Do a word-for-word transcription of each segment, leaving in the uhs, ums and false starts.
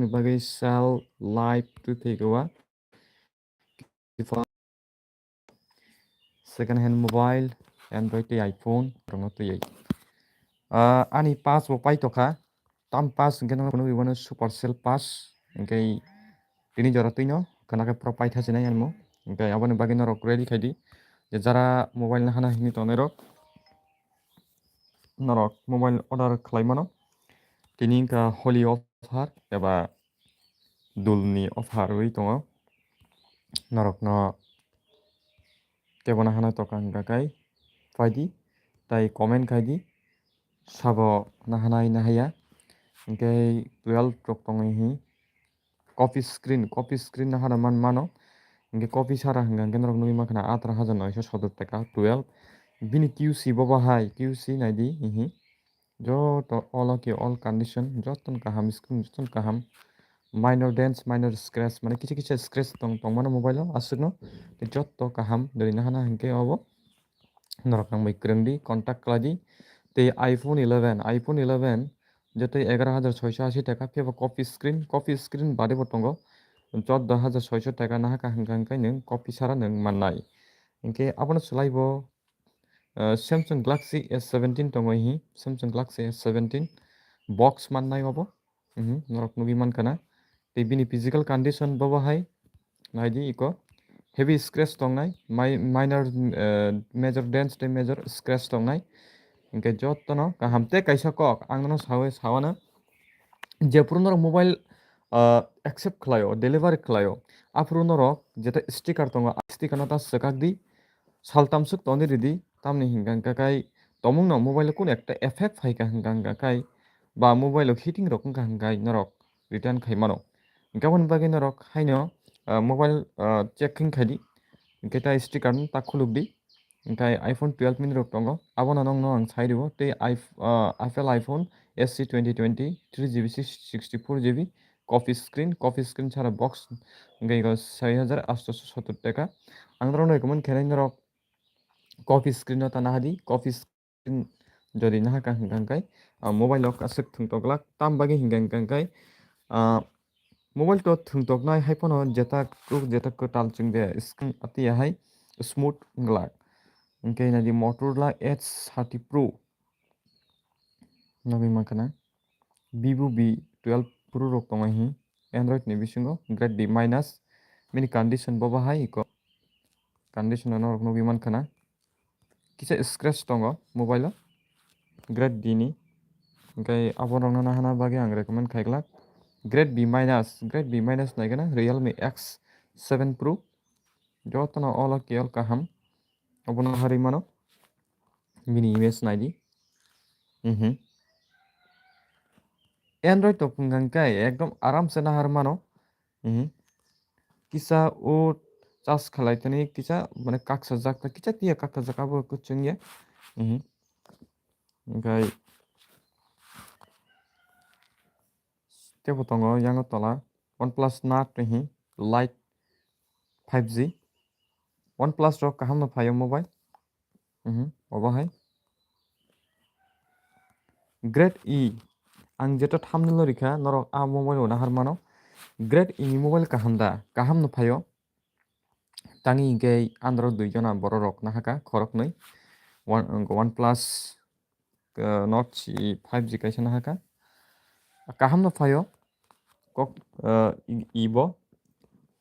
bagwi sell live twi thai kha. Second hand mobile, Android tei iPhone rokno twi. Ah, ani pass bo pai tokha. Tam pass hwnkhe no phunugwi bono super sale pass. Hwnkhe tini jora twino khwna khe pro pai thasinai animo. Hwnkhe aboni bagwi norok ready khai di. Je jara mobile nahana hini tongnai rok, norok mobile order khlai mano. Tini wngkha Holi offer eba dulni offer wi tongo. Norokno kebo nahana tokha hwnkha khai phaidi, tai comment khai di, sabo nahanai nahaya. Hwnkhe twelve rok tongwi hi coffee screen, coffee screen nahana man mano. Hwnkhe coffee sara hwnkha hwnkhe norok nugwi mankha na atro hajar noisho sotor taka twelve. Bini Q C bo bahai, Q C naidi, hihi. Joto all okay, all condition, jotono kaham screen, jotono kaham. Minor dents, minor scratch, mane kisa kisa scratch tong, tongmano mobile o, aswkno. Tei joto kaham, dori nahana hwnkhe obo. Norok nang bai kwrwng di, contact khlai di. Tei iPhone eleven, iPhone eleven, joto egaroh hajar soisho ashi taka, phiya bo coffee screen, coffee screen bade bo tongo. Chordo hajar soisho taka nahaka hwnkha hwnkhe nwng coffee sara nwng mannai. Hwnkhe abono swlai bo, ah, Samsung Galaxy S seventeen tongo hi, Samsung Galaxy S seventeen box mannai obo. Mhm, norok nugwi mankha na. Tei bini physical condition bo bo hai, naidi iko heavy scratch tongnai, mi-, minor, eh, major dents tei major scratch tongnai. Hwnkhe jotono kaham tei kaisa kok ang nono sawi sawana, jephuru norok mobile, ah, accept khlaio, delivery khlaio, aphuru norok jeta sticker tongo, a sticker no ta swkak di, saltam swk tongwi ridi, tamni hwnkha hwnkha khai tomungno mobile o kunu ekta effect phaikha hwnkha hwnkha khai ba mobile o heating rok wngkha hwnkha khai norok return khai mano. Hwnkhe aboni bagwi norok haino, ah, mobile, ah, check wng khai di, hwnkhe tai sticker no ta khuluk di, hwnkhe iPhone twelve mini rok tongo, abono nokno ang sai rwo tei iph-, ah, Apple iPhone S C twenty twenty three G B sixty four G B coffee screen, coffee screen sara box hwnkhe iko soi hajar atsho sotor taka. Ang norokno recommend khainai norok coffee screen no ta naha di, coffee screen jodi nahaka hwnkha hwnkhe, ah, mobile o aswk thwngtok glak, tam bagwi hwnkha hwnkha hwnkhe, ah, mobile to thwngtoknai hai phano jeta kwk jeta kwtal chwng de screen atiya hai smooth wng glak. Hwnkhe naidi Motorola Edge thirty Pro nugwi mankha na. Vivo V twelve Pro rok tongo hi Android ni bisingo, grade B minus, bini condition bo bahai iko, condition no norok nugwi mankha na. Kisa scratch tongo mobile o, grade D ni, hwnkhe abo rokno nahana bagwi ang recommend khai glak. Grade B minus, grade B minus naikhe na Realme X seven Pro, jotono all okay, all kaham, obono harwi mano. Bini image naidi. Mhm. Android to phungang kai ekdom aram se nahar mano. Mhm. Kisa o charge khalai tani kisa mane kaksa jak ta kisa tiya kaksa jak abo kuchung ya. Mhm. Hwnkhe tebo tongo yango tola OnePlus Nord twi hi Lite five G. OnePlus rok kaham no phaio mobile. Mhm, obo hai. Grade E, ang jeta thumbnail o rikha, norok a mobile o nahar mano. Grade E ni mobile kaham da? Kaham no phaio. Tangi hwnkhe andro dui jona borok rok nahaka khoroknwi. One, OnePlus, uh, Nord C five G kaisa nahaka. Kaham no phaio. Kok, uh, i, i bo.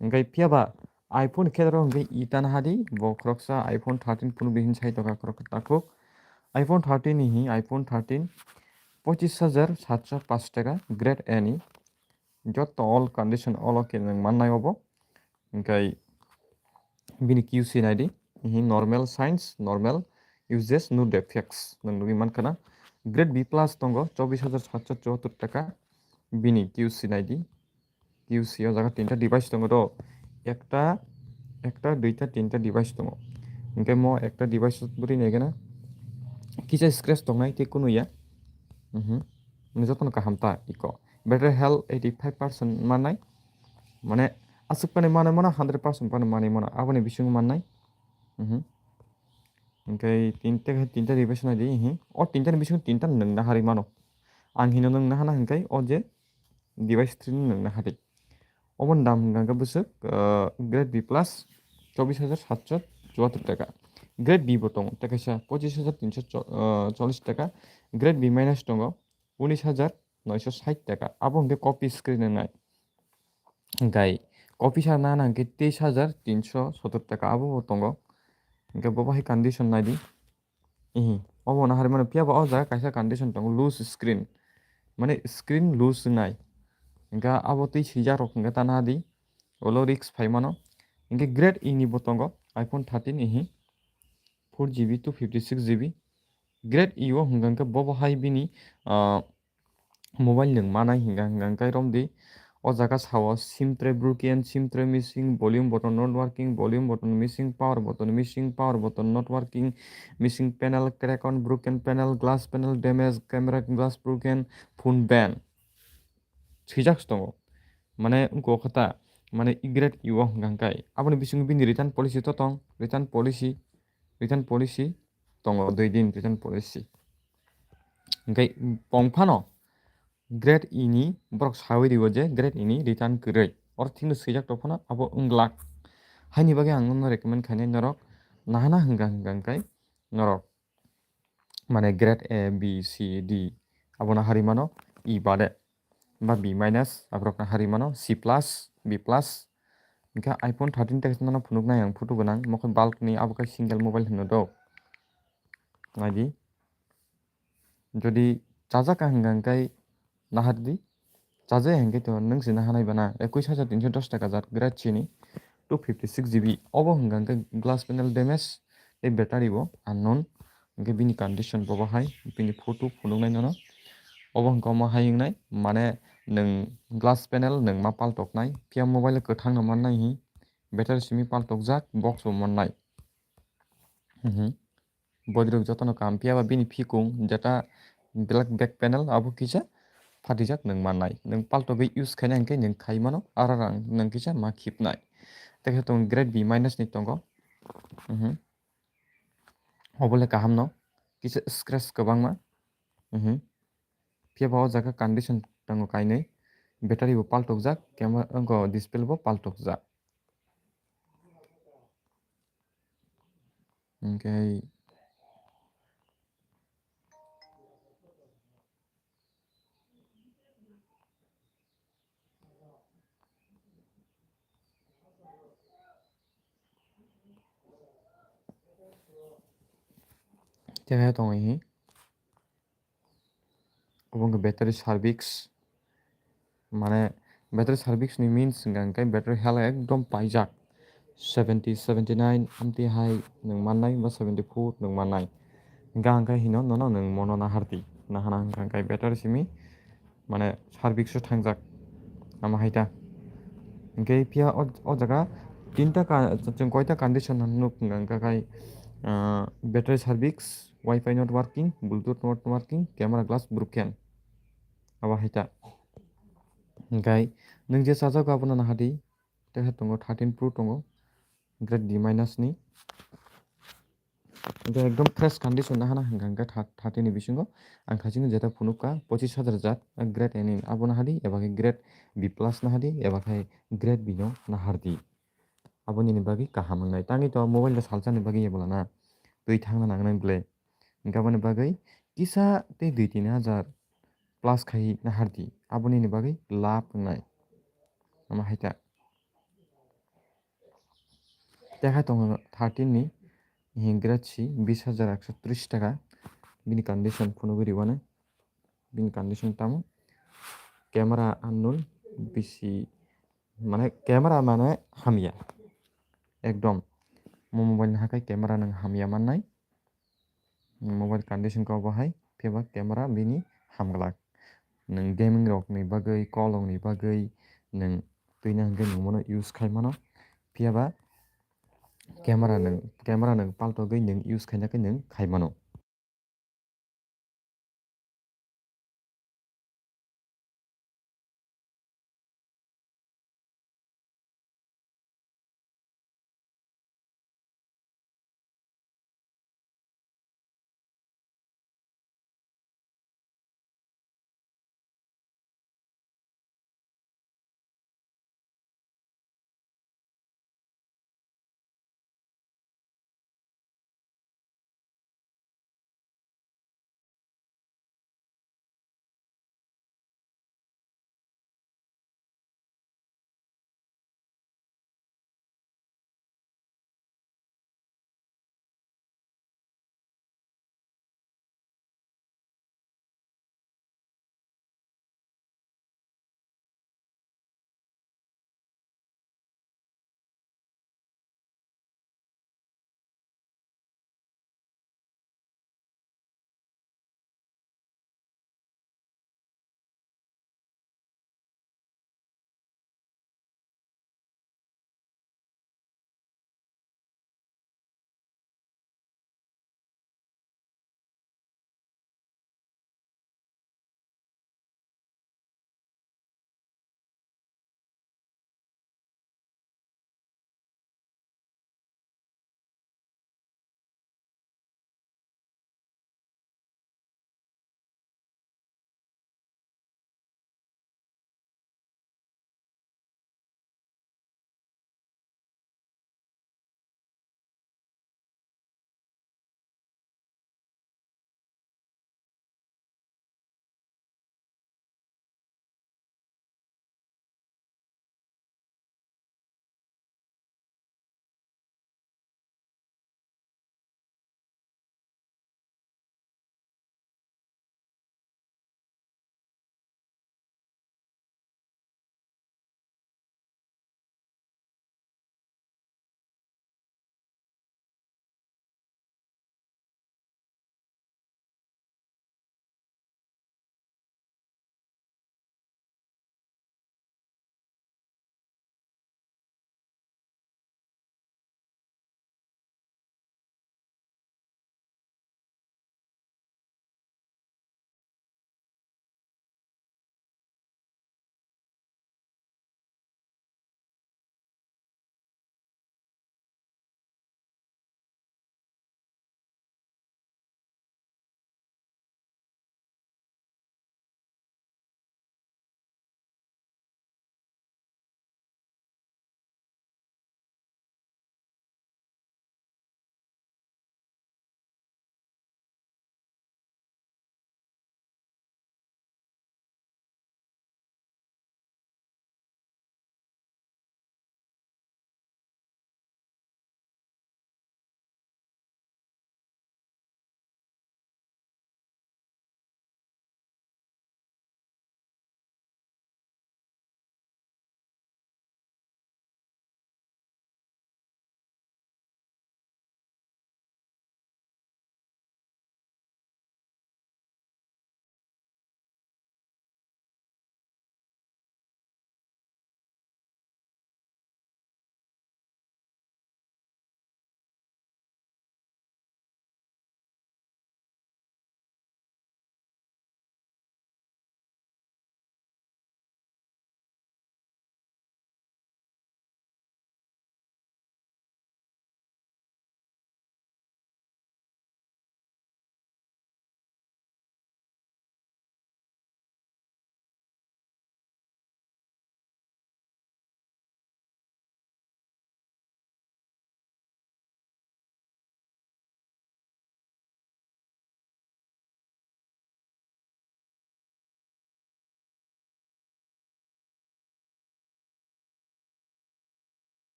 Hwnkhe phiya ba iPhone khe oro hwnkhe i tana hadi, bo khoroksa iPhone thirteen phunukdi hin sai tongkha khoroksa takhuk. iPhone thirteen ni hi, iPhone thirteen pochis hajar satso pash taka grade A ni. Joto all condition all okay nwng mannai obo. Hwnkhe bini Q C naidi, hi normal signs, normal uses, no defects nwng nugwi mankha na. Grade B plus tongo, chobis hajar satso chuattor taka. Bini Q C naidi. Q C o jaga tinta device tongo do. Ekta, ekta, duita, tinta device tongo. Hwnkhe mo ekta device bwtwi naikhe na kisa scratch tongnai tei kunu ya. Mhm. Mane jotono kaham ta iko. Battery health eighty five percent mannai. Mane aswk phano manwi mano, hundred percent phano manwi mano. Aboni bisingo mannai. Mhm. Hwnkhe tinta, tinta device naidi, mhm. O tinta ni bisingo tinta nwng naharwi mano. Ang hino nwng nahana hwnkhe o je device three no nwng nahardi. Oboni dam hwnkha khe bwswk, ah, grade B plus chobis hajar satso chuattor taka. Grade B bo tongo, tei kaisa pochis hajar tinso cho-, ah, chollis taka. Grade B minus tongo, unis hajar noisho sait taka. Abo hwnkhe copy screen wngnai. Hwnkhe copy sa nana hwnkhe teis hajar tinso sottor taka abo bo tongo. Hwnkhe bo bahai condition naidi. Ihi, obo no hari mano, phiya ba o jaga kaisa condition tongo, loose screen. Mane screen loose wngnai. Hwnkhe abo tei swijak rok hwnkhe ta nadi. Olo risk phai mano. Hwnkhe grade E ni bo tongo, iPhone thirteen ihi. Four G B, two fifty six G B. Grade E o hwnkha hwnkhe bo bo hai bini, ah, mobile nwng manai hwnkha hwnkha hwnkhe romdi. O jaga sao sim tray broken, sim tray missing, volume button not working, volume button missing, power button missing, power button not working, missing panel, crack on, broken panel, glass panel damage, camera glass broken, phone ban. Swijak se tongo. Mane wngkha o khe ta, mane grade E o hwnkha hwnkhe aboni bisingo bini return policy to tong, return policy, return policy tongo, dui din return policy. Hwnkhe tong phano grade E ni borok saui rio je grade E ni return kwrwi. Oro thikno swijak tong phano abo wng glak. Haini bagwi ang nono recommend khainai norok nahana hwnkha hwnkha hwnkhe norok mane grade A, B, C, D abono hari mano, E bade ba B minus aborokno hari mano, C plus, B plus. Hwnkhe iPhone thirteen text nono phunuknai ang photo gwnang, mokhe bulk ni abo khe single mobile hwno do. Naidi. Jodi chajak ka hwnkha hwnkhe nahardi. Chajak hwnkhe to nwng se nahanai bana. Ekwis hajar tinso dos taka jat grade C ni two fifty six G B. Obo hwnkha hwnkhe glass panel damage tei battery bo unknown. Hwnkhe bini condition bo bahai, bini photo phunuknai nono. Obo hwnkha omo hai wngnai, mane nwng glass panel nwng ma paltoknai, phiya mobile kwthang no mannai hi, battery simi paltokjak, box bo mannai. Mhm. Body rok jotono kaham, phiya ba bini phikung jeta black back panel abo kisa phatijak nwng mannai. Nwng paltogwi use khaina hwnkhe nwng khai mano, aro rang nwng kisa ma khipnai. Tei khe tongo grade B minus ni tongo. Mhm. Obo le kaham no, kisa scratch kwbangma. Mhm. Phiya ba o jaga condition tongo kainwi. Battery bo paltokjak, camera, wngkha display bo paltokjak. Hwnkhe Tei khe tongo hi. Obo wngkha battery service, mane battery service ni means hwnkha hwnkhe battery health ekdom paijak, seventy, seventy nine amtwi hai nwng mannai ba seventy four nwng mannai. Hwnkha hwnkhe hino nono nwng mono nahardi, nahana hwnkha hwnkhe battery simi mane service o thangjak, ama hai ta. Hwnkhe phiya o, o jaga tinta ka, chwng koita condition nuk hwnkha hwnkha khai, ah, battery service, Wi-Fi not working, Bluetooth not working, camera glass broken. Abo hai ta. Hwnkhe nwng je chajago abono nahardi, tei khe tongo thirteen Pro tongo, grade D minus ni. Hwnkhe ekdom fresh condition nahana hwnkha hwnkhe tha-, thirteen ni bisingo ang thachino jeta phunukha pochis hajar jat, grade A ni abo nahardi, eba khe grade B plus nahardi, eba khe grade B no nahardi. Abo nini bagwi kaham wngnai. Tangwi to mobile da salsa ni bagwi ebola na twi thangna nangnai bwle. Hwnkhe aboni bagwi kisa tei dui tin hajar plus khai nahardi. Abo nini bagwi lab wngnai. Ama hai ta. Tei hai tongo thirteen ni, eh, grade C, bis hajar ekso tris taka. Bini condition phunugwi riwano. Bini condition tamo? Camera unknown, bisi, mane camera mane hamya. Ekdom. Mo mobile ni hakai camera nwng hamya mannai. Mobile condition kok bo hai, phiya ba camera bini hamglak. Nwng gaming rokni bagwi, call rokni bagwi nwng twina hwnkhe nwng bono use khai mano. Phiya ba camera nwng, camera nwng paltogwi nwng use khaina khe nwng khai mano.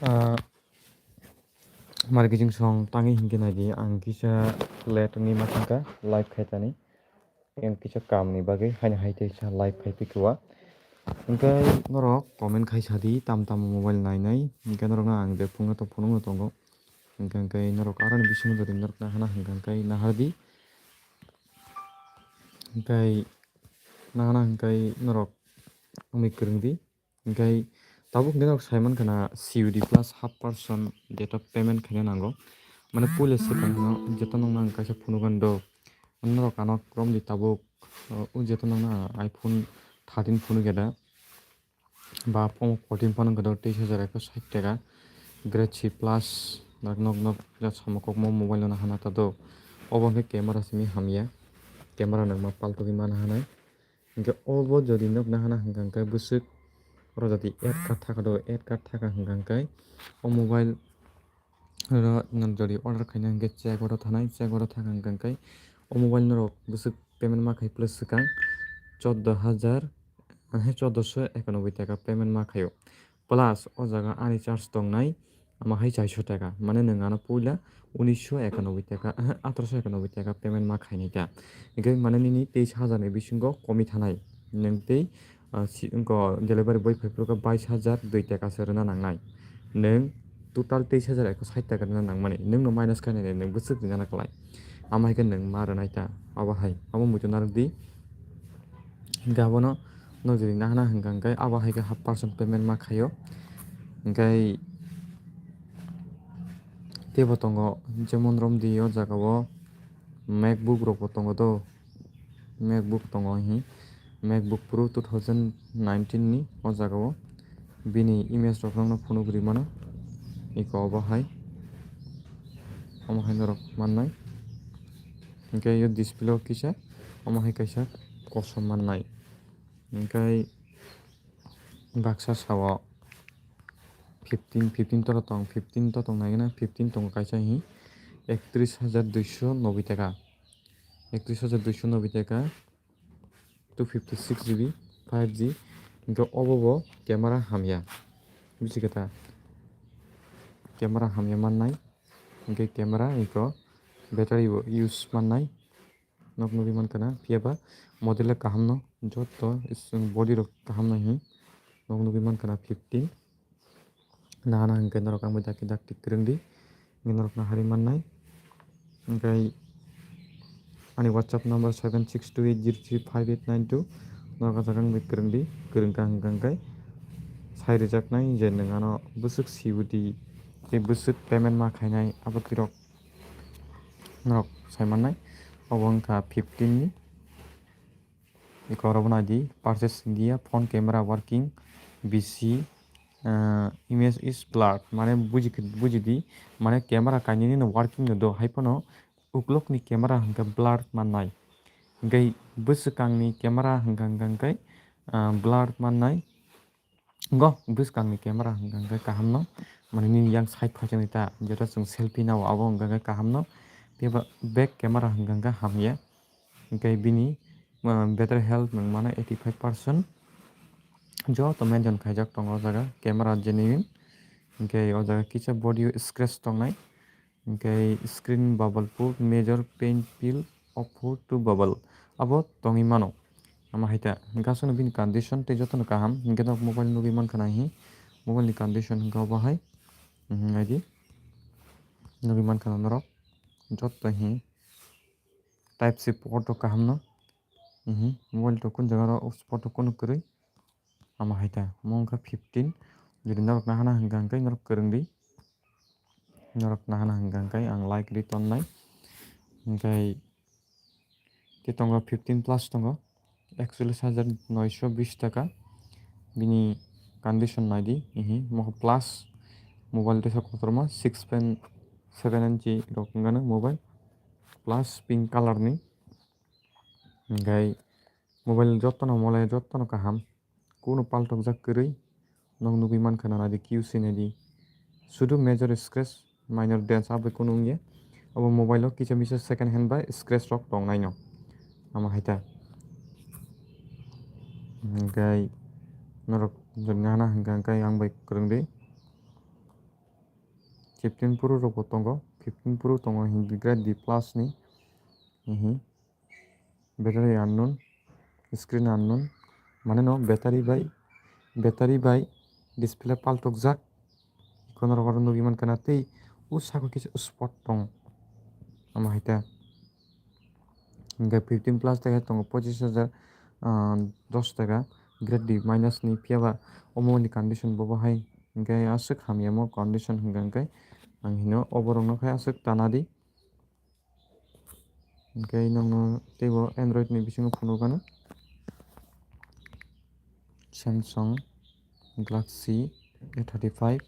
Ah, marketing song tangwi hinkhe naidi, ang kisa late wngwi ma thangkha live khaitani. Yang kisa kamni bagwi haino hai teisa live khai phikha. Hinkhe norok comment khai sadi, tam tam mobile nainai. Hinkhe norokno ang je phunukno to phunukno tongo. Hinkhe, hinkhe norok aroni bisingo jodi norok nahana hinkha hinkhe nahardi. Hinkhe nahana hinkhe norok wngwi kwrwngdi. Hinkhe tabuk hinkhe norok saimankha na C U D plus half percent data payment khaina nango. Mane puila swkangno jeto nokno ang kaisa phunukgani do. Norok ano romdi tabuk, o, o jeto nokno ang iPhone thirteen phunukya da. Ba Poco fourteen phano wngkha do teis hajar ekso sait taka. Grade C plus, norok nok nok jat samung kokma mobile no nahana ta do. Obo hinkhe camera simi hamya. Camera nangma paltogwi mana hanai. Hinkhe obo jodi nok nahana hinkha hinkhe bwswk oro jodi ad card thaka do, ad card thaka hinkha hinkhe o mobile oro nwng jodi order khaina hinkhe check oro thanai, check oro thaka hinkha hinkhe o mobile norok bwswk payment ma khai plus swkang choddo hajar, ahe, choddo sho ekanoboi taka payment ma khaio. Plus o jaga ani charge tongnai, ama hai chaisho taka. Mane nwng ano puila unisho ekanoboi taka, aha, atrosho ekanoboi taka payment ma khainai ta. Hinkhe mane nini teis hajar ni bisingo komi thanai. Nwng tei, ah, si, wngko delivery boy phaiphuru khe bais hajar dui taka se rwna nangnai. Nwng total teis hajar ekso sait taka rwna nangmani. Nwngno minus khainai, nwng bwswk rinana kwlai. Ama hai khe nwng ma rwnai ta. Abo hai. Abo muitu narwkdi. Hinkhe abono Nokjagwi nahana hwnkha hwnkhe abo hai khe half percent payment ma khaio. Hwnkhe teibo tongo, jemon romdi o jaga o MacBook rok bo tongo do, MacBook tongo hihi, MacBook Pro two thousand nineteen ni o jaga o bini image rok nokno phunuk ri mano, eko obo hai, omo hai norok mannai. Hwnkhe o display o kisa omo hai kaisa kosom mannai. Hwnkhe baksa sao fifteen, fifteen toro tong, fifteen to tong nai gana, fifteen tongo kaisa hi ektris hajar duiso noboi taka, ektris hajar duiso noboi taka, two fifty six G B, five G, hwnkhe obo bo camera hamya, buji khe ta, camera hamya mannai, hwnkhe camera eko battery bo use mannai. Nok nugwi mankha na, phiya ba model kaham no, joto body rok kaham no hi nok nugwi mankha na fifteen. Nahana hwnkhe norok ang bai dakti dakti kwrwngdi, hwnkhe norok nahari mannai. Hwnkhe ani WhatsApp number seven six two eight zero three five eight nine two, norok ah jaga ang bai kwrwngdi, kwrwngkha hwnkha hwnkhe sai rwjaknai je nwng ano bwswk C U D tei bwswk payment ma khainai abo twirok. Norok sai mannai, obo wngkha fifteen ni. Eko oro bo naidi, purchase India, phone camera working, B C, ah, image is blurred, mane buji, buji di, mane camera kainwi no working no do, hai phano uklok ni camera hwnkhe blurred mannai, hwnkhe bwswkang ni camera hwnkha hwnkha hwnkhe, ah, blurred mannai. Go bwskang ni camera hwnkha hwnkhe kaham no, mane nini yang side phaisani ta, jeto chwng selfie nao abo hwnkha hwnkhe kaham no, phiya ba back camera hwnkha hwnkhe hamya, hwnkhe bini, ah, battery health nwng mano eighty five percent, joto mention khaijak tongo o jaga camera genuine, hwnkhe o jaga kisa body o scratch tongnai. Hwnkhe screen bubble put, major paint peel, off put to bubble. Abo tongwi mano. Ama hai ta, hwnkhe aswkno bini condition tei jotono kaham. Hwnkhe norok mobile nugwi mankha na hi. Mobile ni condition hwnkhe obo hai. Mhm, naidi. Nugwi mankha na norok. Joto hi. Type C port rok kaham no. Mhm, mobile to kun jaga rok port rok kunu kwrwi. Ama hai ta, omo wngkha fifteen. Jodi norok nahana hwnkha hwnkhe norok kwrwngdi. Norok nahana hwnkha hwnkhe ang like ri tonnai. Hwnkhe tei tongo fifteen plus tongo. Ekchollis hajar noisho bis taka. Bini condition naidi, ihi, omo khe plus. Mobile teisa kotorma, six point seven inch rok wngkha mobile. Plus pink color ni. Hwnkhe mobile jotono mole jotono kaham. Kuno paltokjak kwrwi. Nok nugwi mankha na naidi Q C naidi. Sudu major scratch, minor dents abo kuno wngya. Obo mobile o kisa misa second hand bai scratch rok tongnaino. Ama hai ta. Hwnkhe norok jodi nahana hwnkha hwnkhe ang bai kwrwngdi. fifteen Pro rok bo tongo, fifteen Pro tongo, hinkhe Grade D plus ni, hihi, battery unknown, screen unknown, mane no battery bai, battery bai display paltokjak, ikono rok oro nugwi mankha na tei o saka kisa spot tong, omo hai ta. Hinkhe fifteen plus tei tongo pochis hajar, ah, dos taka, Grade D minus ni, phiyaba omo ni condition bo bo hai, hinkhe aswk hamya mo condition hinkha hinkhe ang hino oborok no khai aswk tana di. Hinkhe nokno teibo Android ni bisingo phunukgano Samsung Galaxy A thirty five,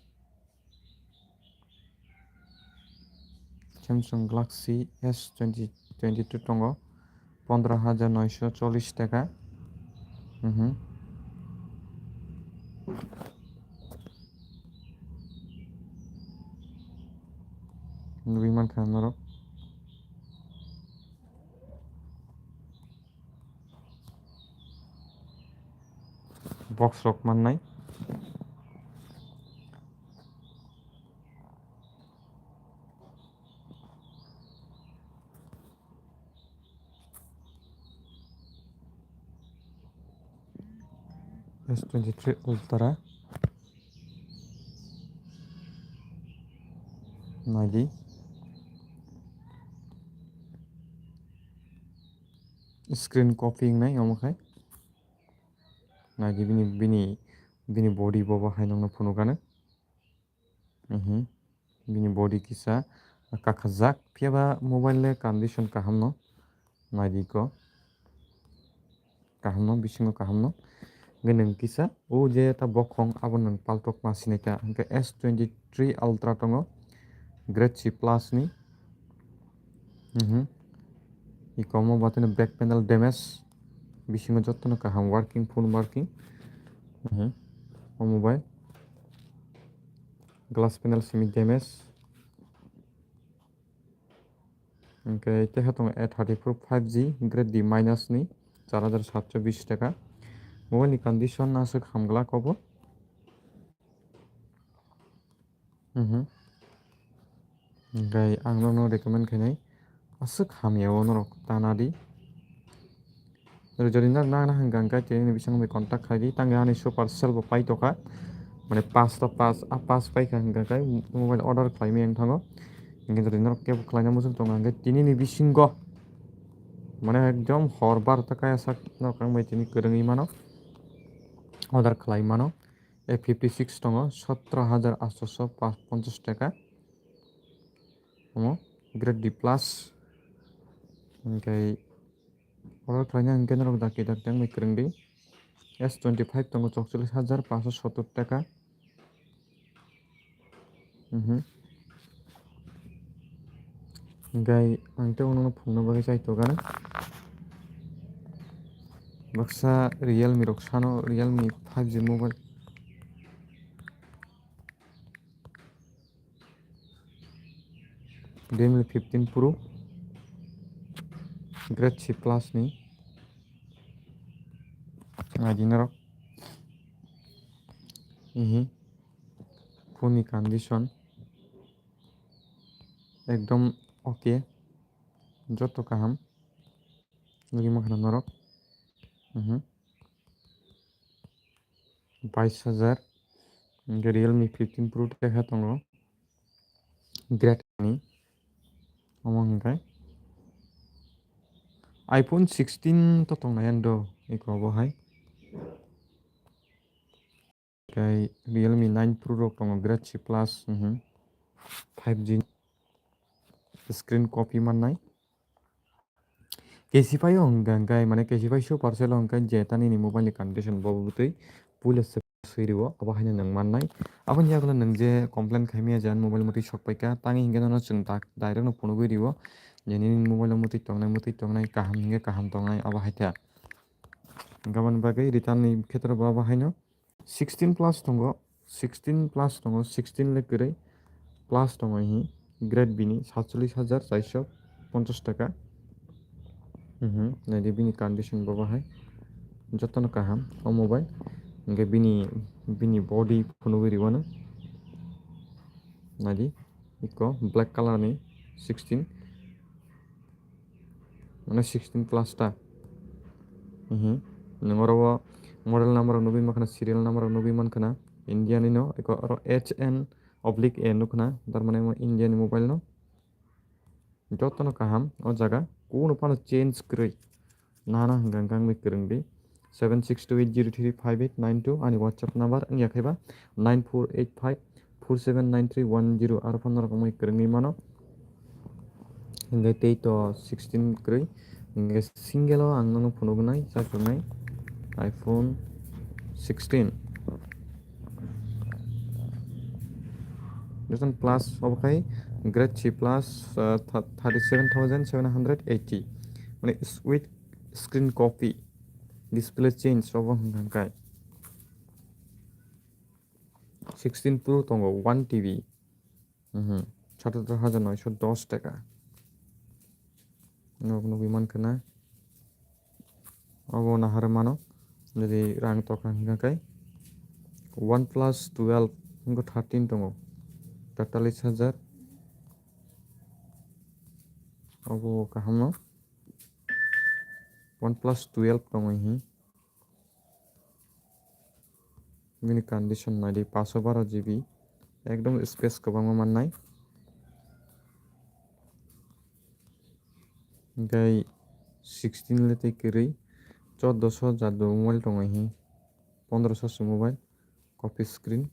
Samsung Galaxy S twenty twenty two tongo, pondro hajar noisho chollish taka. Mhm. Nugwi mankha norok. Box rok mannai. S twenty three Ultra. Naidi. Screen copy wngnai omo khai. Naidi bini, bini, bini body bo bo hai nokno phunukgano. Mhm. Bini body kisa kakhajak, phiyaba mobile le condition kaham no naidi ko. Kaham no, bisingo kaham no. Hwnkhe nwng kisa o je ta bokhong abo nwng paltok ma sinai ta. Hwnkhe S twenty three Ultra tongo, Grade C plus ni. Mhm. Ikomo batino back panel damage. Bisingo jotono kaham working, full working. Mhm. O mobile. Glass panel simi damage. Hwnkhe tei ha tongo A thirty four five G Grade D minus ni char hajar satso bish taka. Mobile ni condition aswk hamglak obo. Mhm. Hwnkhe ang nokno recommend khainai aswk hamya o norok tana di. Jodi norok nang nang hwnkha hwnkhe tini ni bisingo bai contact khai di, tang ani super cell bo pai tokha, mane pass to pass, a pass pai kha hwnkha hwnkhe mobile order khlai maya wng thango. Hwnkhe jodi norok kebo khlaina muchung tongo hwnkhe tini ni bisingo mane ekdom hor barota kaya sak norok ang bai tini kwrwngwi mano order khlai mano. A fifty six tongo, sotro hajar atso ponchas taka. Omo Grade D plus. Hwnkhe order khlaina hwnkhe norok dakti dakti wngwi kwrwng di. S twenty five tongo chokchollis hajar paanso sottor taka. Mhm. Hwnkhe ang tei uno phungna bagwi chai tongkha. Baksa Realme rok sano, Realme five G mobile. Realme fifteen Pro, Grade C plus ni. Naidi norok. Ihi. Phone ni condition ekdom okay. Joto kaham. Nugwi mankha norok. Mhm. Bais hajar. Hwnkhe Realme fifteen Pro tei kha tongo. Grade ni. Omo hwnkhe iPhone sixteen to tongnai ani do eko bo hai. Tei Realme nine Pro rok tongo, Grade C plus, mhm. Five G screen copy mannai. Kesipai o hwnkha hwnkhe, mane kesipai so parcel o hwnkhe je ta nini mobile ni condition bo bwtwi puila se swi rwo, abo haino nwng mannai. Aboni yagulo nwng je complain khaimaya je ani mobile mwtwi sokpaikha, tangwi hwnkhe nono chwng dak-, direct no phunugwi rwo je nini mobile o mwtwi tongnai, mwtwi tongnai, kaham hwnkhe kaham tongnai, abo hai kha. Hwnkhe aboni bagwi return ni khetra bo abo haino. Sixteen plus tongo, sixteen plus tongo, sixteen le kwrwi plus tongo hi, Grade B ni satchollis hajar chairso ponchas taka. Mhm, naidi bini condition bo bahai, jotono kaham o mobile. Hwnkhe bini, bini body phunugwi rwano. Naidi, iko black color ni sixteen, mane sixteen plus ta. Mhm. Nwng oro o model number rok nugwi mankha na, serial number rok nugwi mankha na, India ni no, iko oro H N oblique A nukha na, tar mane omo India ni mobile no. Jotono kaham o jaga, kuno phano change kwrwi. Nana hwnkha hwnkha wngwi kwrwngdi. Seven six two eight zero three five eight nine two ani WhatsApp number wngya khaiba nine four eight five four seven nine three one zero, aro phano norok wngwi kwrwngwi mano. Hwnkhe tei to sixteen kwrwi. Hwnkhe single o ang nono phunuknai, chachuknai iPhone sixteen. Plus obo khai grade three plus, uh, thirty seven thousand seven hundred eighty. Mane with screen copy, display change obo hwnkha hwnkhe. Sixteen Pro tongo, one T B. Mhm. Satar hajar noisho dos taka. Nog nugwi mankha na. Obo nahar mano. Jodi rang tokha hwnkha khe. OnePlus twelve, hwnkhe thirteen tongo. Tatalis hajar. Obo kaham no. OnePlus twelve tongo hi. Bini condition naidi, paso baro G B, ekdom space kwbangma mannai. Hwnkhe sixteen le tei kwrwi, choddoso jat bo mobile tongo hi, pondroso se mobile, copy screen,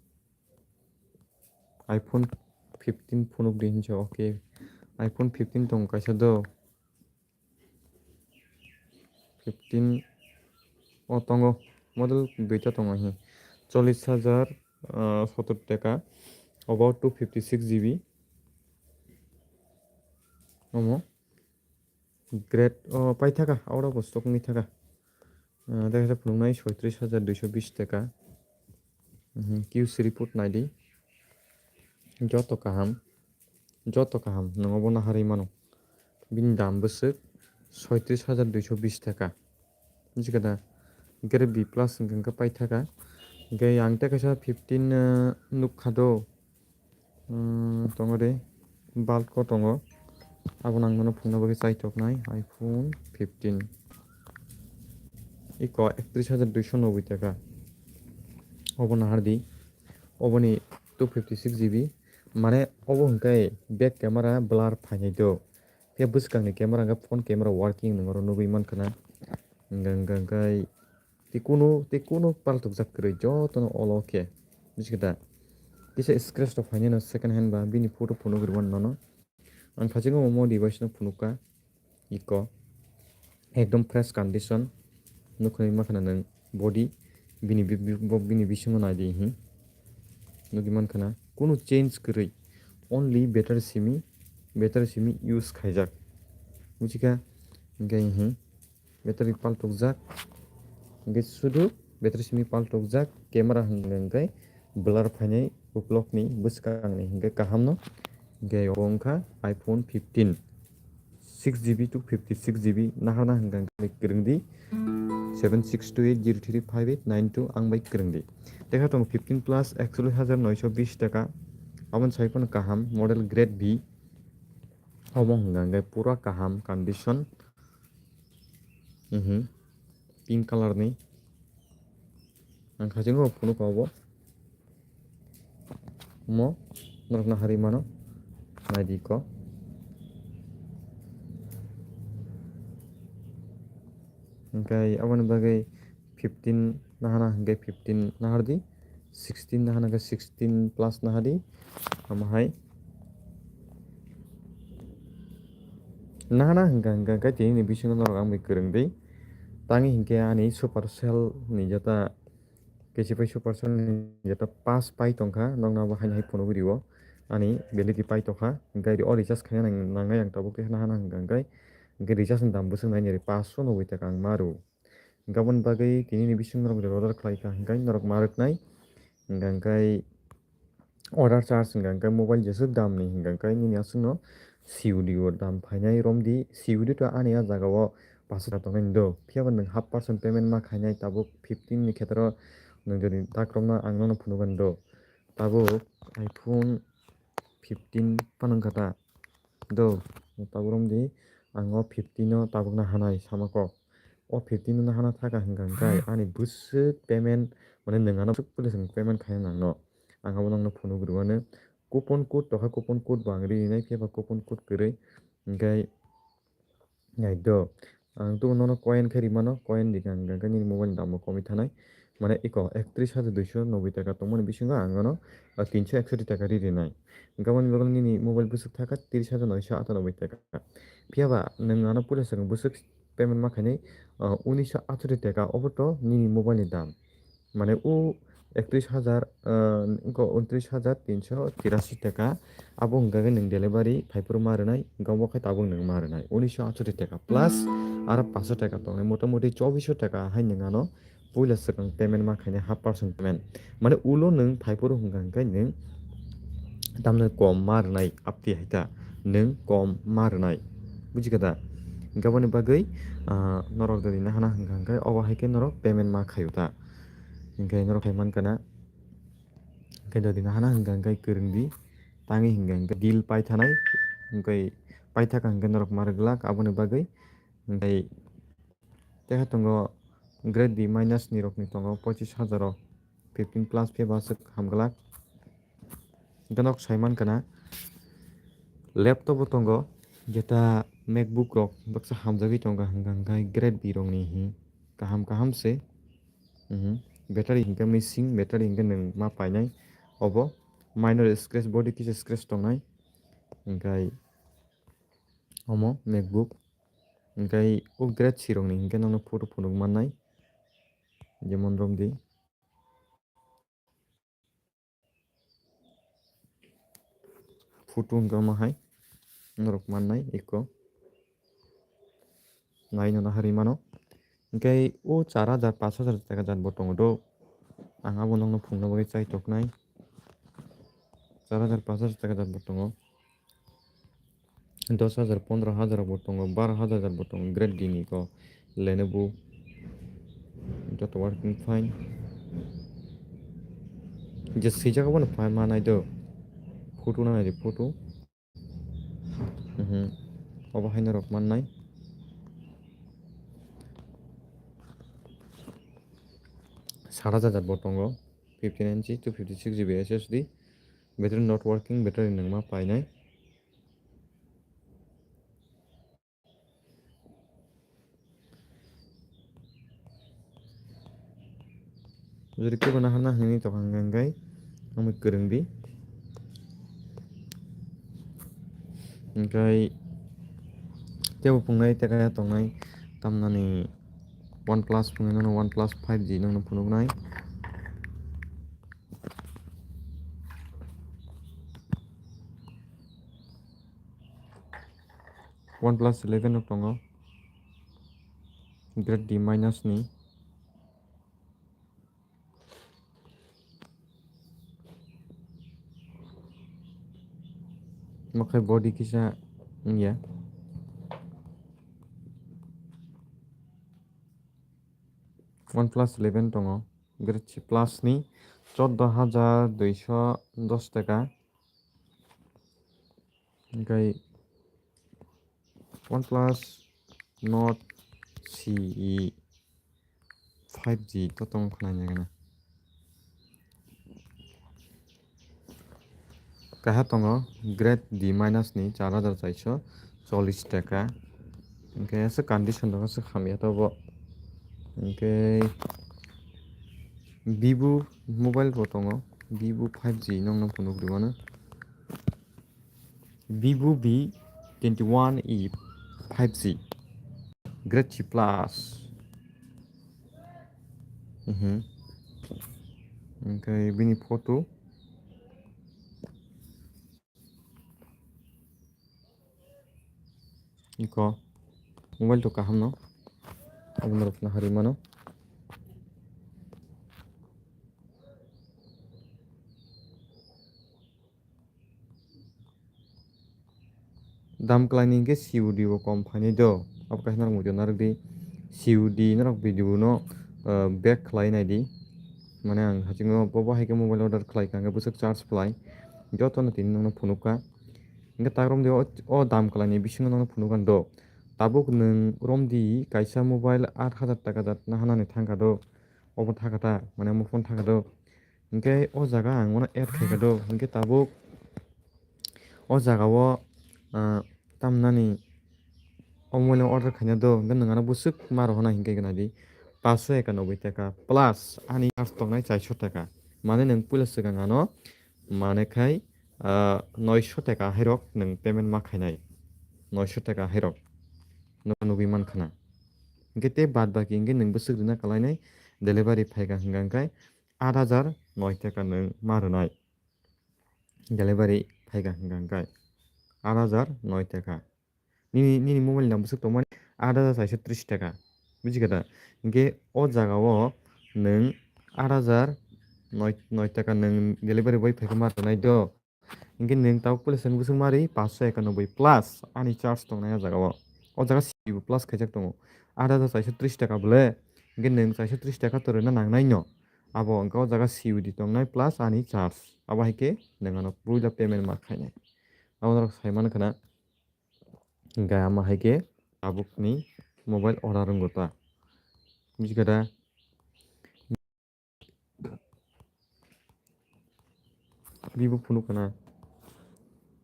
iPhone fifteen phunukdi hinsa, okay, iPhone fifteen tongo kaisa do. Fifteen o tongo, model duita tongo hi, chollis hajar, ah, sotor taka, about two fifty six G B. Omo grade o paithaka, oro bo stock wngwi thaka. Ah, tei khe phunuknai soitris hajar duiso bis taka. Mhm, Q C report naidi. Joto kaham, joto kaham, nwng obo naharwi mano. Bini dam bwswk soitris hajar duiso bis taka. Bujikhada, grade B plus hwnkhe paithaka. Hwnkhe ang tei kaisa fifteen, eh, nukha do. Hmm, tongo de, bulk o tongo. Abono ang nono phunukna bagwi chaitoknai iPhone fifteen. Iko ektris hajar duiso noboi taka. Obo nahardi. Oboni two fifty six G B. Mane obo hwnkhe back camera blur phainai do. Khe bwskangni camera hwnkhe front camera working nwng oro nugwi mankha na. Hwnkhe, hwnkhe, hwnkhe Tei kunu, tei kunu paltokjak kwrwi, jotono olo khe. Bujikhada? Kisa scratch rok phainai no second hand ba, bini photo phunuk rwmani nono. Ang phasingo omo device no phunukha, iko. Ekdom fresh condition. Nukhungwi mankha na nwng body, bini bi-, bi-, bo-, bini bisingo naidi hi. Nugwi mankha na. Kunu change kwrwi. Only battery simi, battery simi use khaijak. Bujikhada? Hwnkhe hi. Battery paltokjak, hwnkhe sudu battery simi paltokjak, camera hwnkhe blur phainai ukulokni bwskangni hwnkhe kahamno. Hwnkhe obo wngkha iPhone fifteen, six G B two fifty six G B naharna hwnkhe kwrwngdi, seven six two eight zero three five eight nine two ang bai kwrwngdi. Tekha tongo fifteen plus ekchollish hajar noisho bis taka, aboni sai phano kaham model grade B, obo hwnkhe pura kaham condition. Mhm. Pink color ni. Ang khasingo phunukha obo. Mo norok naharwi mano. Naidi ko. Hwnkhe aboni bagwi fifteen nahana hwnkhe fifteen nahardi. Sixteen nahana hwnkhe sixteen plus nahadi. Omo hai. Nahana hwnkha hwnkha khe tini ni bisingo norok ang bai kwrwngdi. Tangwi hinkhe ani Supercell ni jeta, K C pai Supercell ni jeta pass pai tongkha, nokno abo haino hai phunugwi rio. Ani validity pai tongkha, hwnkhe o recharge khaina nang-, nangnai ang tabuk khe nahana hwnkha hwnkhe, hwnkhe recharge ni dam bwswk nainari paanch sho noboi taka ang ma rw. Hwnkhe aboni bagwi tini ni bisingo norok order khlai kha hwnkhe norok ma rwknai. Hwnkhe hwnkhe order charge hwnkhe hwnkhe mobile jeswk dam ni hwnkhe hwnkhe nini aswkno C O D o dam phainai romdi. C O D to ani a jaga o paanch sho taka tongnai do. Phiya bo nwng half percent payment ma khainai tabuk fifteen ni khetro nwng jodi dak romna ang nono phunukgani do. Tabuk iPhone fifteen phano wngkha ta. Do, tabuk romdi, ang o fifteen no tabuk na hanai sama kok. O fifteen no hana thaka hwnkha hwnkhe ani bwswk payment, mane nwng ano bwswk payment khaina nangno. Ang abo nangno phunuk rwano. Coupon code tokha, coupon code bo ang rinai, phiya ba coupon code kwrwi. Hwnkhe nai do. Ang tubo nono coin khe rimano, coin di hwnkha hwnkhe nini mobile ni dam bo komwi thanai. Mane iko ektris hajar duiso noboi taka tongmani bisingo ang ano, ah, tinso eksoti taka ri rinai. Hwnkhe aboni bagwi nini mobile bwswk thaka tris hajar noiso atanoboi taka. Phiya ba nwng ano puila swkang bwswk payment ma khainai, ah, unisho atsoti taka, obo to nini mobile ni dam. Mane o ektris hajar, ah, wngkha untris hajar tinso tirasi taka, abo hwnkha khe nwng delivery phaiphuru ma rwnai, hwnkha obo khe tabuk nwng ma rwnai unisho atsoti taka plus aro paso taka tongnai, motamoti chobisho taka hai nwng ano puila swkang payment ma khainai, half percent payment. Mane ulo nwng phaiphuru hwnkha hwnkhe nwng tamno kom ma rwnai, apti hai ta nwng kom ma rwnai, bujikha da? Hwnkhe aboni bagwi, ah, norok jodi nahana hwnkha hwnkhe obo hai khe norok payment ma khaio ta. Hwnkhe norok khai mankha na, hwnkhe jodi nahana hwnkha hwnkhe kwrwng di, tangwi hwnkha hwnkhe deal paithanai, hwnkhe paithaka hwnkhe norok ma rwglak aboni bagwi. Hwnkhe Teha tongo grade D minus ni rok ni tongo pochis hajar o fifteen plus phiya ba aswk hamglak. Ganok sai mankha na laptop bo tongo, jeta MacBook rok baksa hamjagwi tongo hwnkha hwnkhe grade B rok ni hi kaham kaham se. Mhm. Battery hwnkhe missing, battery hwnkhe nwng ma painai obo minor scratch, body kisa scratch tongnai. Hwnkhe omo MacBook. Hwnkhe o grade C rokni hwnkhe nono photo phunuk mannai, jemon romdi. Photo hwnkhe omo hai norok mannai eko. Nai nono hari mano. Hwnkhe o char hajar, pash hajar taka jat bo tongo do. Ang abo nokno phunukna bagwi chai toknai. Char hajar, pash hajar taka jat bo tongo. Dos hajar, pondro hajar rok bo tongo, baro hajar bo tongo, grade D ni ko Lenovo. Joto working fine. Je swijak abono phai manai do. Photo nanai di photo. Mhm. Obo haino rok mannai. Sat hajar bo tongo. Fifty nine G, two fifty six G B S S D. Battery not working, battery nangma painai. Jodi kebo nahana hwnwi tongkha hwnkhe, hwnkhe omo kwrwng di. Hwnkhe tebo phungnai, tei kaya tongnai, tamnani OnePlus phungnai, nono OnePlus five G nokno phunuknai. OnePlus eleven no tongo. Grade D minus ni. Mokhai body kisa wngya. OnePlus eleven tongo. Grade C plus ni choddo hajar duiso dos taka. Hwnkhe OnePlus Nord C E five G to tong khnai nai gana. Kaha tongo grade D minus ni char hajar chaiso chollish taka. Hwnkhe aswk condition tongo, aswk hamya tobo. Hwnkhe Vivo mobile bo tongo, Vivo five G nokno phunuk rwmano. Vivo V twenty-one E five G grade C plus. Mhm. Hwnkhe bini photo. Iko mobile to kaham no. Aboni rok no hari mano. Dam kwlaini hwnkhe C O D bo kom phainai do. Abo kaisa norok muitu narwk di. C O D norok video no, ah, back khlai nai di. Mane ang hachingo bo, bo hai khe mobile order khlai kha hwnkhe bwswk charge phlai. Jotono tini nokno phunukha. Hingke ta romdi o, o dam kwlaini bisingo nokno phunukha do. Tabuk nwng romdi kaisa mobile aat hajar taka jat nahanani thangkha do. Obo thakha ta, mane omo phone thakha do. Hingke o jaga ang mano add khaikha do. Hingke tabuk o jaga o, ah, tamnani omo mobile order khaina do, hingke nwng ano bwswk ma rohornai hingke gana di, paanso ekanoboi taka plus ani charge tongnai chairso taka. Mane nwng puila swkang ano mane khai, ah, noisho taka hairok nwng payment ma khainai. Noisho taka hairok no nugui mankha na. Hingke te baad baki hingke nwng bwswk rina kalainai delivery phaikha hingka hingkai aat hajar noi taka nwng ma rwnai. Delivery phaikha hingka hingkai aat hajar noi taka. Nini, nini mobile ni dam bwswk tongmani aat hajar chairso tris taka. Bujikha da? Hingke o jaga o nwng aat hajar noi, noi taka nwng delivery boy phaikha ma rwnai do. Hingke nwng tabuk puila swkang bwswk ma ri paanso ekanoboi plus ani charge tongnai o jaga o. O jaga C U plus khaijak tongo. Aat hajar chairso tris taka bole. Hingke nwng chairso tris taka to rwna nangnai no. Abo hingke o jaga C U D tongnai plus ani charge. Abo hai khe nwng ano puila payment ma khainai. Abo norok sai mankha na. Hingke amo hai khe tabukni mobile order wngkha ta. Bujikha da? Bibo phunukha na.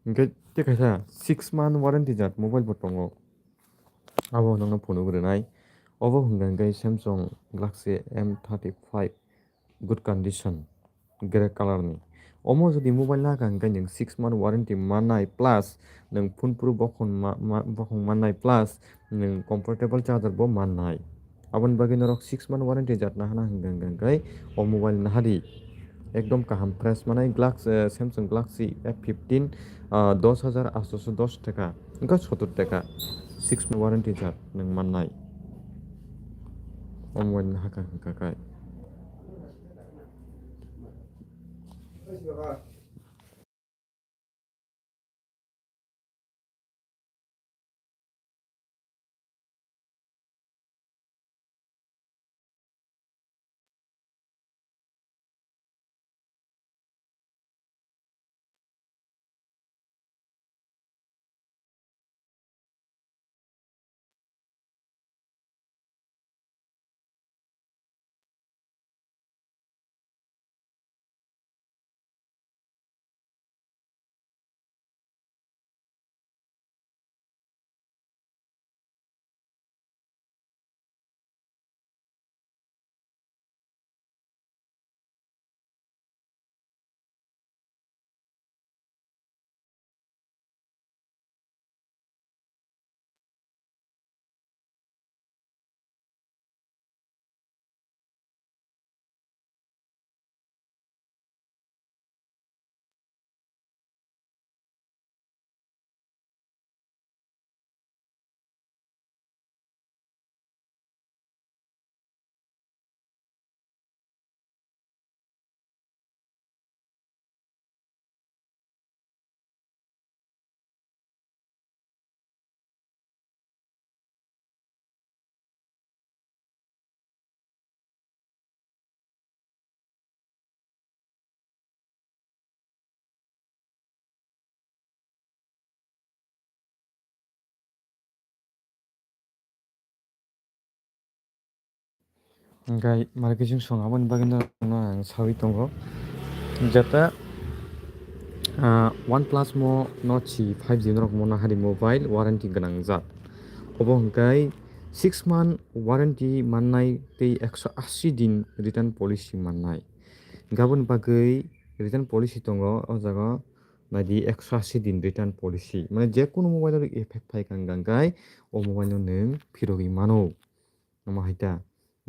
Hingke te kaisa six month warranty jat mobile bo tongo. Abo nokno phunuk rwnai. Obo hingka hingke Samsung Galaxy M thirty-five, good condition, grey color ni. Omo jodi mobile nahaka hingke nwng six month warranty mannai plus nwng phone phuru bokhong ma-, ma-, bokhong mannai plus nwng comfortable charger bo mannai. Aboni bagwi norok six month warranty jat nahana hingka hingke o mobile nahadi. Ekdom kaham fresh manai Galax-, eh, Samsung Galaxy F fifteen, ah, dos hajar aatso dos taka, wngkha sottor taka, six month warranty jat nwng mannai. O mobile nahaka hingka kai. Hingke marketing song aboni bagwi no ang sawi tongo. Jeta, ah, OnePlus mo Nord C five G norok mo nahadi mobile warranty gwnang jat. Obo hingke six month warranty mannai tei ekso ashi din return policy mannai. Hingke aboni bagwi return policy tongo o jaga naidi ekso ashi din return policy. Mane je kunu mobile o effect phai kha hingka hingke o mobile no nwng phirogwi mano. Omo hai ta.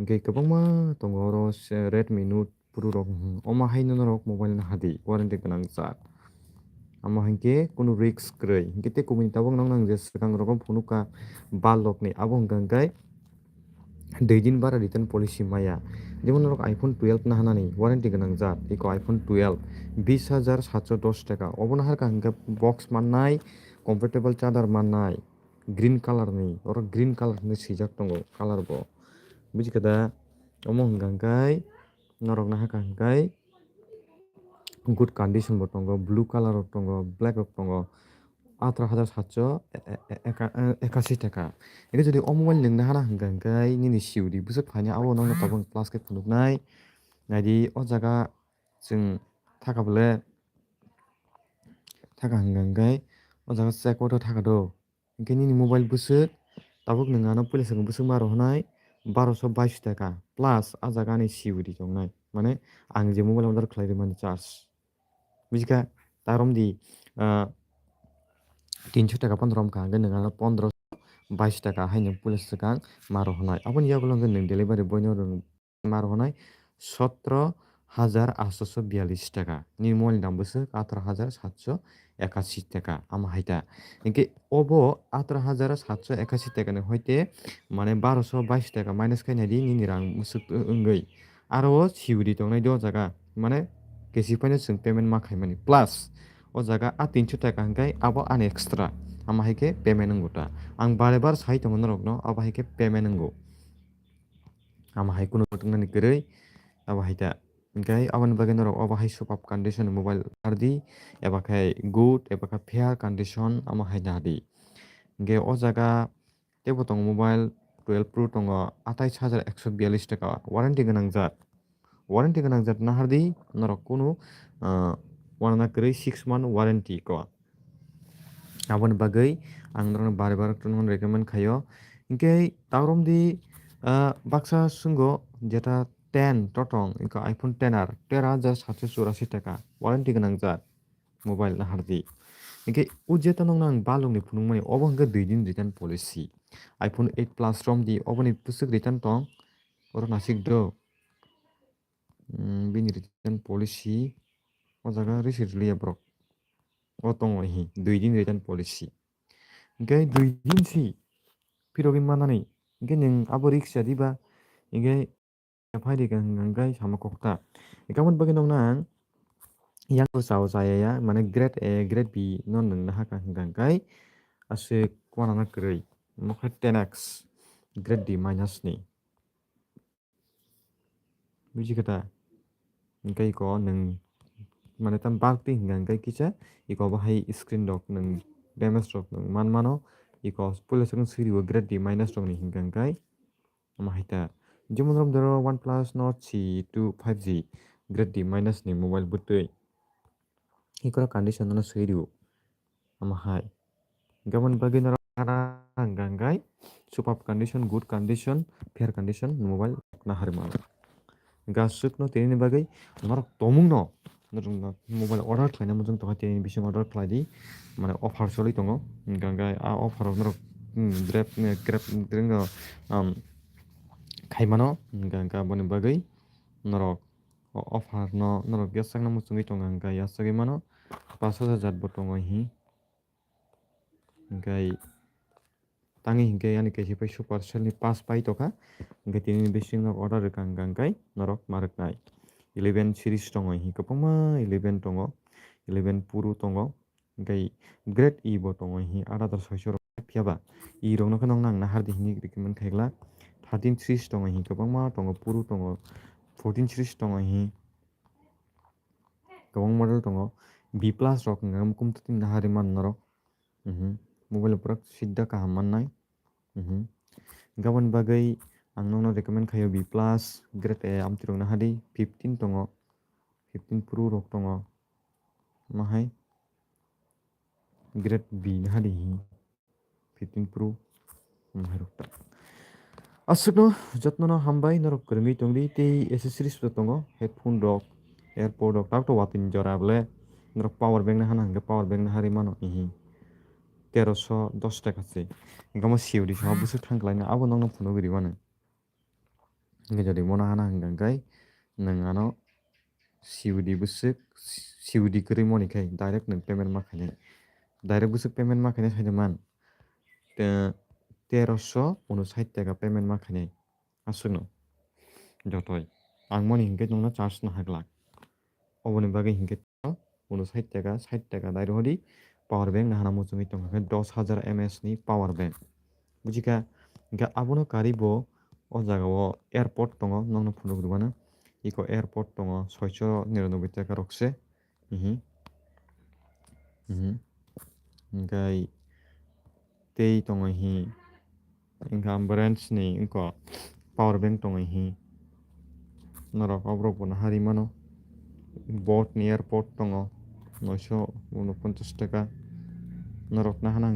Hingke kwbangma tongo oro se Redmi Note Pro rok, hmm, omo hai no norok mobile no hadi warranty gwnang jat. Omo hai khe kunu risk kwrwi. Hingke tei kubuni tabuk nang nang je swkang rogo phunukha balok ni abo hingka hingke dui din bara return policy maya. Jemon norok iPhone twelve nahanani warranty gwnang jat, eko iPhone twelve bis hajar satso dos taka. Obo naharkha hingke box mannai, comfortable charger mannai. Green color ni, oro green color hinwi swijak tongo color bo. Buji khe da, omo hwnka hwnkhe norok nahaka hwnkhe good condition bo tongo, blue colour rok tongo, black rok tongo, atro hajar satso e-, e-, e-, eka-, e-, ekasi taka. Eke jodi o mobile nwng nahana hwnkha hwnkhe nini C O D bwswk phaini abo nokno tabuk plus khe phunuknai. Naidi o jaga chwng thaka bole thaka hwnkha hwnkhe o jaga check out o thaka do. Hwnkhe nini mobile bwswk tabuk nwng ano puila swkang bwswk ma rohornai baroso bais taka plus a jaga ani C O D tongnai. Mane ang je mobile order khlai rwmani charge. Bujikha, ta romdi, ah, tinso taka phano romkha, hwnkhe nwng ano pondro bais taka haino puila swkang ma rohornai. Aboni yagulo hwnkhe nwng delivery boy no rwng ma rohornai sotro hajar atso biyalish taka. Nini mobile ni dam bwswk atro hajar satso ekasi taka. Ama hai ta. Hwnkhe obo atro hajar satso ekasi taka ni hoite mane baroso bais taka minus khai naidi nini rang bwswk wngwi. Aro o C O D tongnai di o jaga. Mane kesi phaino chwng payment ma khaimani. Plus o jaga a tinso taka hwnkhe abo ani extra. Ama hai khe payment wngo ta. Ang bare bar sai tongo norokno abo hai khe payment wngo. Ama hai kunu twngnani kwrwi abo hai ta. Hwnkhe aboni bagwi norok obo hai superb condition ni mobile nardi, eba khe good, eba khe fair condition, amo hai nardi. Hwnkhe o jaga teibo tongo mobile twelve Pro tongo atais hajar ekso biyalish taka warranty gwnang jat. Warranty gwnang jat nahardi norok kunu, ah, uanana kwrwi six month warranty ko. Aboni bagwi ang norokno bare bare recommend khaio. Hwnkhe ta romdi, ah, baksa swngo jeta ten totong, iko iPhone ten R, tera hajar satso churashi taka, warranty gwnang jat mobile nahardi. Hwnkhe o jeta nokno ang balokni phunukmani, obo hwnkhe dui din return policy. iPhone eight Plus romdi, oboni bwswk return tong, oro nasik do. Hmm, bini return policy o jaga risi rwliya borok. O tongo hi, dui din return policy. Hwnkhe dui din si phirogwi manani. Hwnkhe nwng abo risk ya diba? Hwnkhe phai rika hwnkha hwnkhe sama kokta. Hwnkhe aboni bagwi nokna ang yang bo chao chaya ya, mane grade A, grade B no nwng nahaka hwnkha hwnkhe aswk uanana kwrwi. Omo khe ten X, grade D minus ni. Buji kha ta? Hwnkhe iko nwng mane tam bulk twi hwnkha hwnkhe kisa iko bo hai screen rok nwng damage rok nwng man mano. Iko puila swkang siri o grade D minus rok ni hwnkha hwnkhe omo hai ta. Jemon romdero OnePlus Nord C two five G grade D minus ni mobile bwtwi. Ikora condition no siri o. Omo hai. Hwnkhe aboni bagwi norok hwnka hwnkhe superb condition, good condition, fair condition ni mobile nahar mano. Hwnkhe aswkno tini bagwi norok tongmungno norokno mobile order khlaina muchung tongkha, tini bising order khlai di, mane offer choli tongo. Hwnkhe a offer rok norok, hmm, grab, grab, grab, um, khai mano. Hwnkhe aboni bagwi norok o offer no norok yachakna muchungwi tongo, hwnkhe yachagwi mano. Pash hajar jat bo tongo hi. Hwnkhe tangwi hwnkhe ani kaisa pai super sale ni pass pai tokha. Hwnkhe tini bising no order rwkha hwnkhe norok ma rwknai. Eleven series tongo hi, kwbangma eleven tongo, eleven Pro tongo. Hwnkhe grade E bo tongo hi, aat hajar soiso rok. Phiya ba E rok no khe nokna ang nahardi hinwi recommend khaigwlak. Thirteen series tongo hi, kwbangma tongo, Pro tongo, fourteen series tongo hi. Kwbang model tongo. B plus rok hwnka hwnkhe mukum twi naharwi mano norok. Mhm. Mobile o pura sidda kaham mannai. Mhm. Hwnkhe aboni bagwi ang nokno recommend khaio B plus, grade A amtwi rok nahardi, fifteen tongo, fifteen Pro rok tongo. Omo hai grade B nahardi hi. Fifteen Pro, hmm, hai rok ta. Aswkno jotno no hambai, norok kwrwngwi tongdi, tei accessories bo tongo, headphone rok, airpod rok, tabuk to watwi ni jora bole norok power bank nahana hwnkhe power bank naharwi mano, ihi. Teroso dos taka se. Hwnkhe omo C O D sama bwswk thang khlaina, abo nokno phunugwi rwmani. Hwnkhe jodi mo nahana hwnkha hwnkhe nwng ano C O D bwswk, C O D kwrwi moni khai direct nwng payment ma khainai. Direct bwswk payment ma khainai saida man. Te-, teroso unsait taka payment ma khainai. Aswkno jotoi. Ang moni hwnkhe nwngno charge naha glak. Oboni bagwi hwnkhe unsait taka, sait taka dai rohordi, power bank nahana muchungwi tongkha khe dos hajar M S ni power bank. Bujikha, hwnkhe abono karwi bo o jaga o airport tongo, nokno phunuk rwmano. Iko airport tongo, soicho niranoboi taka rok se. Mhm. Mhm. Hingkai tei tongo hi. Hingka brands ni wngkha power bank tongo hi. Norok oborok bo no hari mano. Boat ni airport tongo. Noisho unoponchas taka. Norok nahana